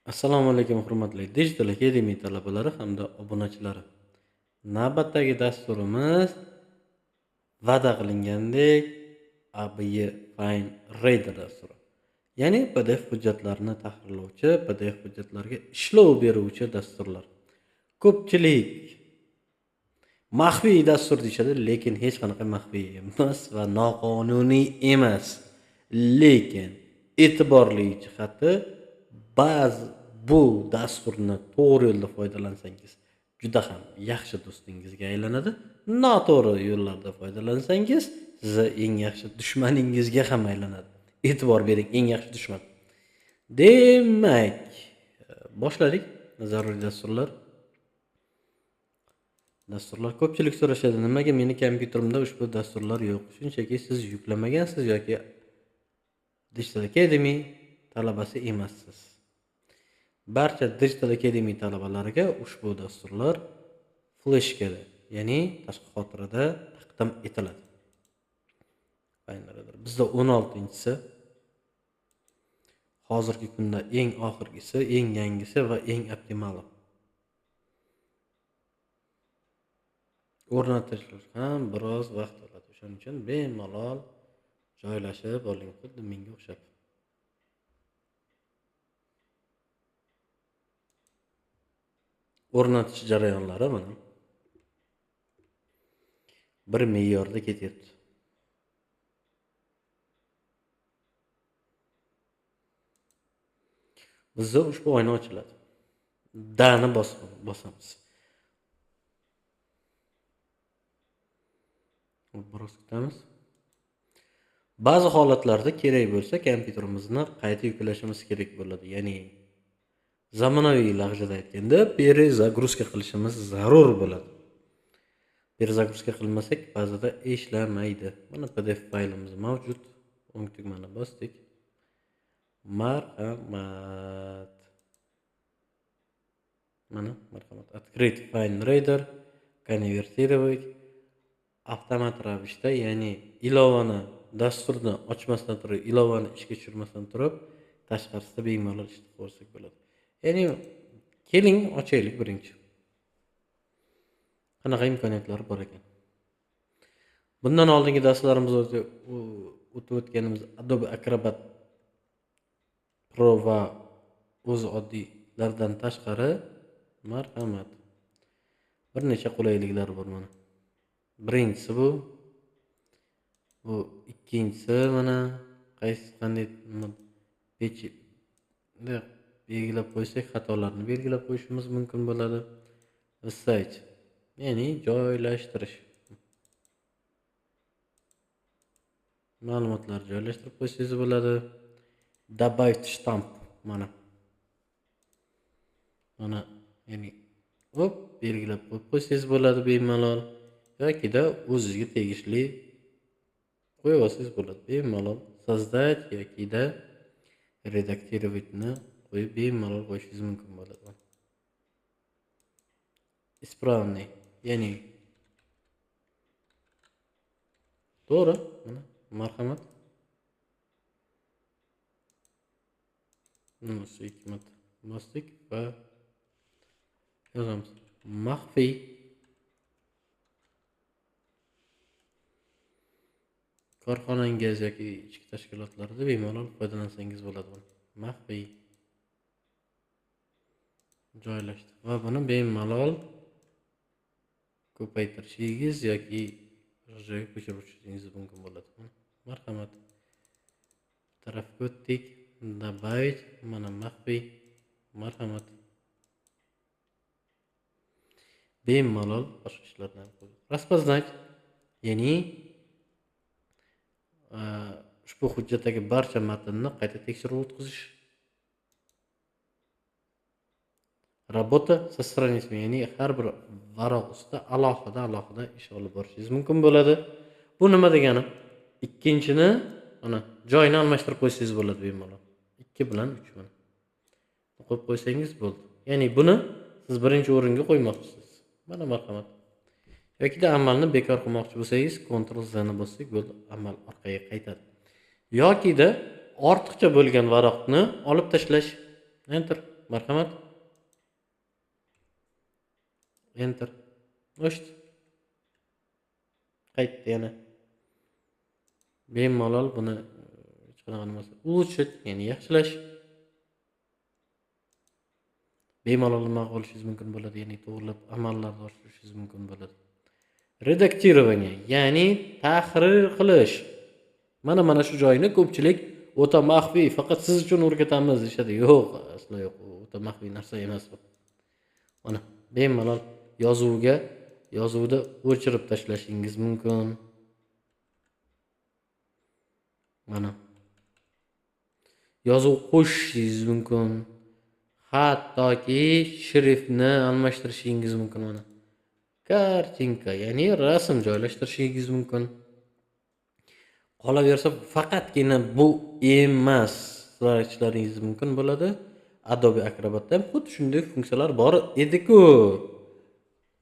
Assalomu alaykum, hurmatli Digital Academy talabalari hamda obunachilari. Navbatdagi dasturimiz va'da qilingandek ABY Fine Reader dasturi. Ya'ni PDF hujjatlarini tahrirlovchi, PDF hujjatlarga ishlov beruvchi dasturlar. Ko'pchilik maxfiy dastur deyishadi, lekin hech qanaqa maxfiy emas va noqonuniy emas. Lekin e'tiborli jihati, ba'zi bu dasturni to'g'ri yo'lda foydalansangiz juda ham yaxshi do'stingizga aylanadi. Noto'g'ri yo'llarda foydalansangiz sizni eng yaxshi dushmaningizga ham aylanadi. E'tibor bering, eng yaxshi dushman. Demak, boshladik. Zaruriy dasturlar. Dasturlar ko'pchilik so'rashadi, nimaga meni kompyuterimda ushbu dasturlar yo'q? Shunchaki siz yuklamagansiz yoki Digital Academy talabasi emassiz. Barcha Digital Academy talabalariga ushbu dasturlar fleshkada, ya'ni tashqi xotirada taqdim etiladi. Bizda 16-inchisi, hozirgi kunda eng oxirgisi, eng yangisi va eng optimali. O'rnatish ham biroz vaqt oladi. O'shaning uchun bemalol joylashib oling, xuddi menga o'xshab. O'rnatish jarayonlari mana bir me'yorda ketyapti. Bizda ushbu oyna ochiladi. Dani bosamiz. Biroz kutamiz. Ba'zi holatlarda kerak bo'lsa kompyuterimizni qayta yuklashimiz kerak bo'ladi. Ya'ni zamonaviy lahjada aytganda перезагрузка qilishimiz zarur bo'ladi. Перезагрузка qilmasak ba'zida ishlamaydi. Mana PDF faylimiz mavjud. O'ng tugmani bosdik. Marhamat. Mana marhamat. Открыть Fine Reader, konvertirовать avtomat ravishda, ya'ni ilovani dasturni ochmasdan turib, ilovani ishga tushirmasdan turib, tashqarisida bemalol ishlatib ko'rsak bo'ladi. Ya'ni keling ochaylik birinchi. Qanaqa imkoniyatlar bor ekan? Bundan oldingi darslarimizda o'tib o'tganimiz Adobe Acrobat Pro va o'zi oddiylardan tashqari marhamat. Bir necha qulayliklar bor mana. Birinchisi bu ikkinchisi mana qaysi qanday belgilab qo'ysak xatolarni belgilab qo'yishimiz mumkin bo'ladi. Sayt, ya'ni joylashtirish. Ma'lumotlarni joylashtirib qo'ysangiz bo'ladi. Добавить штамп mana. Mana ya'ni hop belgilab qo'yib qo'ysangiz bo'ladi bemalol yokida o'zingizga tegishli qo'yib olsangiz bo'ladi bemalol. Создать yokida редактировать-ni qo'yib bemalol qo'yishingiz mumkin bo'ladi. Исправный, ya'ni to'g'ri, mana marhamat. Ikki marta bosdik va yozamiz. Maxfiy. Korxonangiz yoki ichki tashkilotlarda bemalol foydalansangiz bo'ladi. Maxfiy joylashdi va buni bemalol ko'paytirishingiz yoki joyga ko'chirib o'tishingiz mumkin bo'ladi. Marhamat. Tarafga o'tdik. Добавить mana maxfiy. Marhamat. Bemalol boshqa ishlarni ham qo'ydik. Распознать, ya'ni ushbu hujjatdagi barcha matnni qayta tekshirib o'tkazish. Работа со страницами, ya'ni har bir varoq ustida alohida ish olib borishingiz mumkin bo'ladi. Bu nima degani? Ikkinchini mana joyini almashtirib qo'ysangiz bo'ladi bemalol. 2 bilan 3 mana. Qo'yib qo'ysangiz bo'ldi. Ya'ni buni siz birinchi o'ringa qo'ymoqchisiz. Mana marhamat. Yokida amalni bekor qilmoqchi bo'lsangiz, Ctrl Z ni bossak bo'ldi, amal orqaga qaytadi. Yokida ortiqcha bo'lgan varoqni olib tashlash. Enter. Marhamat. Enter. O'chdi. Qaytdi yana. Bemalol buni hech qanaqa nimasi. Улучшить, ya'ni yaxshilash. Bemalol nima olishingiz mumkin bo'ladi, ya'ni to'g'rilab amallarni oshirishingiz mumkin bo'ladi. Redaktirovание, ya'ni tahrir qilish. Mana shu joyini ko'pchilik o'ta maxfiy, faqat siz uchun o'rgatamiz deyishadi. Yo'q, aslo yo'q, o'ta maxfiy narsa emas bu. Mana bemalol yozuvda o'chirib tashlashingiz mumkin. Mana yozuv qo'shishingiz mumkin. Hattoki shriftni almashtirishingiz mumkin mana. Kartinka, ya'ni rasm joylashtirishingiz mumkin. Qolaversa faqatgina bu emas, sizlar aytishlaringiz mumkin bo'ladi. Adobe Acrobatda ham xuddi shunday funksiyalar bor edi-ku.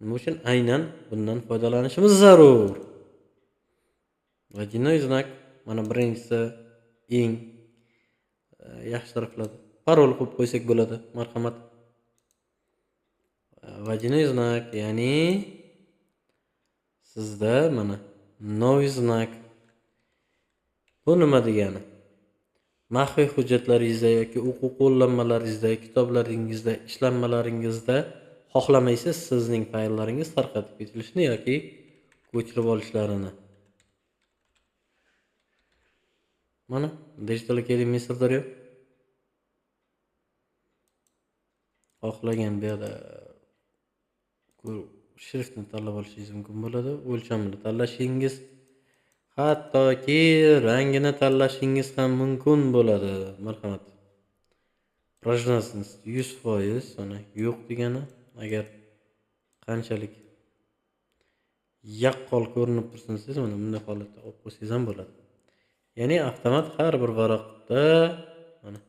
Nima uchun aynan bundan foydalanishimiz zarur? Водяной знак mana birinchisi eng yaxshi taraflari. Parol qo'yib qo'ysak bo'ladi. Marhamat. Водяной знак, ya'ni sizda mana новый знак. Bu nima degani? Maxfiy hujjatlaringizda yoki o'quv qo'llanmalaringizda, kitoblaringizda, ishlanmalaringizda xohlamaysiz sizning fayllaringiz tarqatib ketilishini yoki ko'chirib olishlarini. Mana Digital Academy Sirdaryo. Xohlagan bu yerda shriftni tanlab olishingiz mumkin bo'ladi, o'lchamini tanlashingiz, hattoki rangini tanlashingiz ham mumkin bo'ladi. Marhamat. Прозрачность 100%, mana yo'q degani, agar qanchalik yaqqol ko'rinib tursin desangiz, mana bunday holatda olib qo'ysangiz ham bo'ladi. Ya'ni avtomat har bir varaqda mana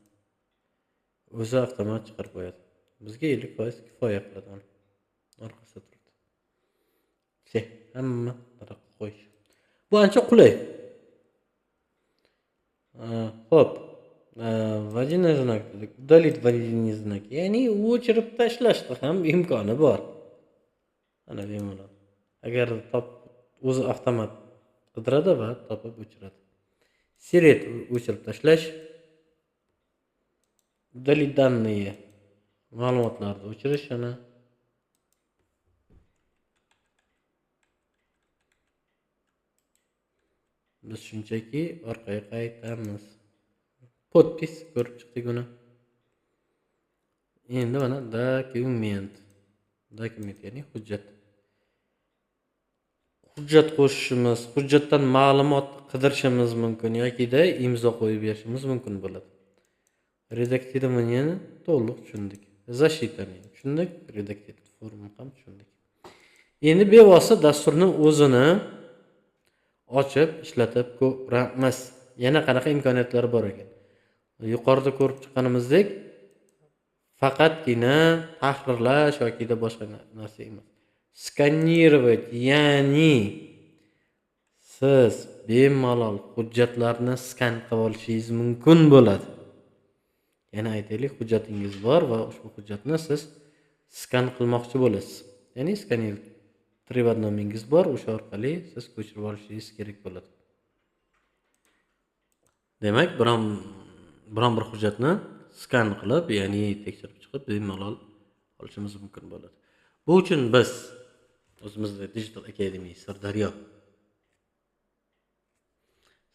o'zi avtomat chiqarib qo'yadi. Bizga 50% kifoya qiladi mana. Orqasida turibdi. Vse, hamma varaq qo'yish. Bu ancha qulay. Xo'p, водяной знак dedik. Удалить водяной знак, ya'ni o'chirib tashlashni ham imkoni bor. Mana bemalol. Agar top o'zi avtomat qidiradi va topib o'chiradi. Стереть o'chirib tashlash. Удалить данные ma'lumotlarni o'chirish ana. Biz shunchaki orqaga qaytamiz. Podpis ko'rib chiqdik uni. Endi mana dokument. Dokument ya'ni hujjat. Hujjat qo'shishimiz, hujjatdan ma'lumot qidirishimiz mumkin yokida imzo qo'yib berishimiz mumkin bo'ladi. Redaktirованиeni to'liq tushundik. Защитani tushundik, redaktiv formani ham tushundik. Endi bevosita dasturning o'zini ochib ishlatib ko'ramiz. Yana qanaqa imkoniyatlar bor ekan? Yuqorida ko'rib chiqqanimizdek, faqatgina tahrirlash yoki boshqa narsa emas. Skanировать, ya'ni siz bemalol hujjatlarni skan qilib olishingiz mumkin bo'ladi. Yana aytaylik, hujjatingiz bor va ushbu hujjatni siz skan qilmoqchi bo'lasiz. Ya'ni skaner 3 bor, o'sha orqali siz ko'chirib olishingiz kerak bo'ladi. Demak, biron bir hujjatni skan qilib, ya'ni tekshirib chiqib bemalol olishimiz mumkin bo'ladi. Bu uchun biz o'zimizda Digital Academy Sirdaryo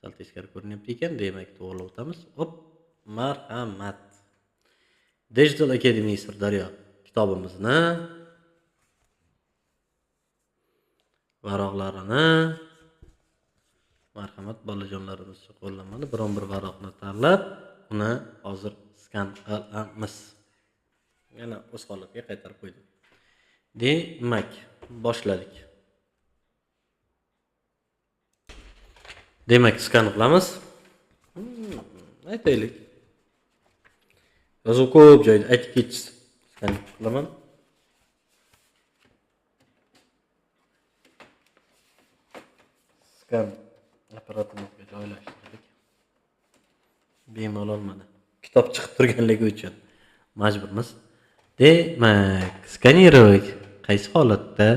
sal teskari ko'rinyapti ekan, demak to'g'rilab o'tamiz. Hop, marhamat. Digital Academy Sirdaryo kitobimizni varaqlarini marhamat bolajonlarimiz qo'llanmadi. Biron bir varaqni tanlab, uni hozir skan qilamiz. Yana o'z holatiga qaytarib qo'ydim. Demak, boshladik. Demak, skan qilamiz. Aytaylik. Yozuv ko'p joyda aytib ketishdi. Skan qilaman. Skan apparatimizga joylashtirdik. Bemalol mana kitob chiqib turganligi uchun Majburmiz. Demak, сканировать qaysi holatda?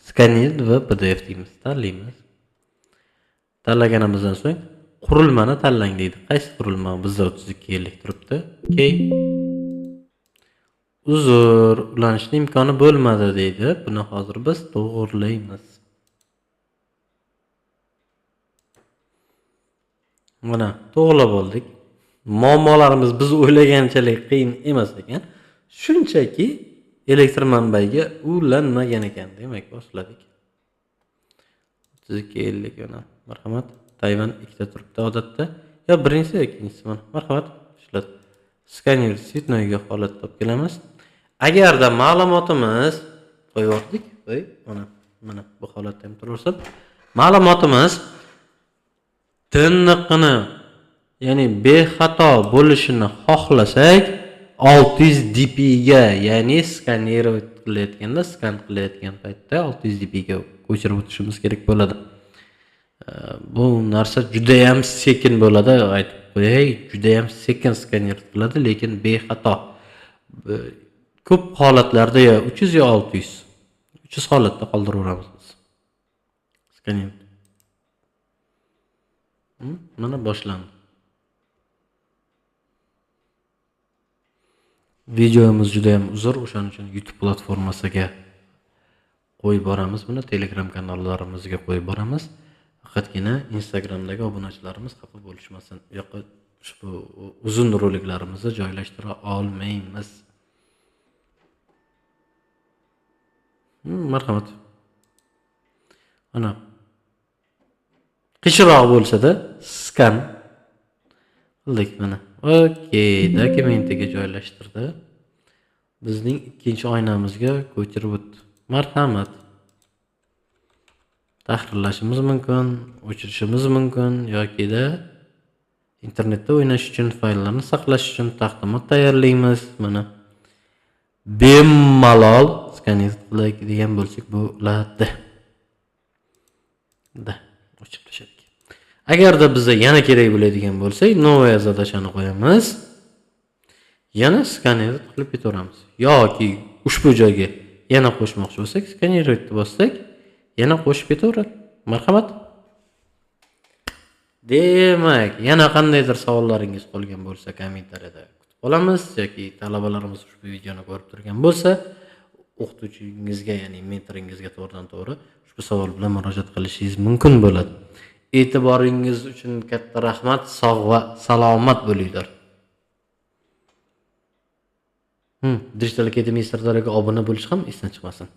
Сканировать va PDF deymiz, tanlaymiz. Tanlaganimizdan so'ng qurilmani tanlang deydi. Qaysi qurilma? Bizda 3250 turibdi. Okey. Uzr, ulanishning imkoni bo'lmadi deydi. Buni hozir biz to'g'rilaymiz. Mana to'g'rilab oldik. Muammolarimiz biz o'ylaganchalik qiyin emas ekan. Shunchaki elektr manbaiga ulanmagan ekan. Demak, boshladik. 3250 mana marhamat. Tayvan ikkita turibdi odatda. Yo birinchisi yo ikkinchisi mana. Marhamat. Ishlat. Skaner цветнойga holatda olib kelamiz. Agarda ma'lumotimiz qo'yib yubordik, voy, mana bu holatda ham turaversin. Ma'lumotimiz tiniqqina, ya'ni bexato bo'lishini xohlasak, 600 dpi ga, ya'ni skanировать qilayotganda, skan qilayotgan paytda 600 dpi ga ko'chirib o'tishimiz kerak bo'ladi. Bu narsa juda ham sekin bo'ladi, aytib qo'yay, juda ham sekin skaner qiladi, lekin bexato. Ko'p holatlarda yo 300 yo 600. 300 holatda qoldiraveramiz biz. Skaner. Mana boshlandi. Videomiz juda ham uzr, o'shaning uchun YouTube platformasiga qo'yib boramiz buni, Telegram kanallarimizga qo'yib boramiz. Faqatgina Instagramdagi obunachilarimiz xafa bo'lishmasin. U yoqqa ushbu uzun roliklarimizni joylashtira olmaymiz. Marhamat. Mana qichroq bo'lsa-da skan qildik mana. Okey, dokumentiga joylashtirdi. Bizning ikkinchi oynamizga ko'chirib o'tdi. Marhamat. Tahrirlashimiz mumkin, o'chirishimiz mumkin yoki-da internetda o'ynash uchun, fayllarni saqlash uchun taqdimot tayyorlaymiz. Mana bemalol skaner qiladigan bo'lsak bo'ladi. Da, o'chib tashladik. Agarda bizga yana kerak bo'ladigan bo'lsa, новая задачani qo'yamiz. Yana skaner qilib ketaveramiz. Yoki ushbu joyga yana qo'shmoqchi bo'lsak, skanerni bossak, yana qo'shib ketaveradi. Marhamat. Demak, yana qandaydir savollaringiz qolgan bo'lsa, kommentariyada kutib qolamiz yoki talabalarimiz ushbu videoni ko'rib turgan bo'lsa, o'qituvchingizga, ya'ni mentoringizga to'g'ridan-to'g'ri ushbu savol bilan murojaat qilishingiz mumkin bo'ladi. E'tiboringiz uchun katta rahmat, sog' va salomat bo'linglar. Digital Academy Sirdaryoga obuna bo'lish ham esdan chiqmasin.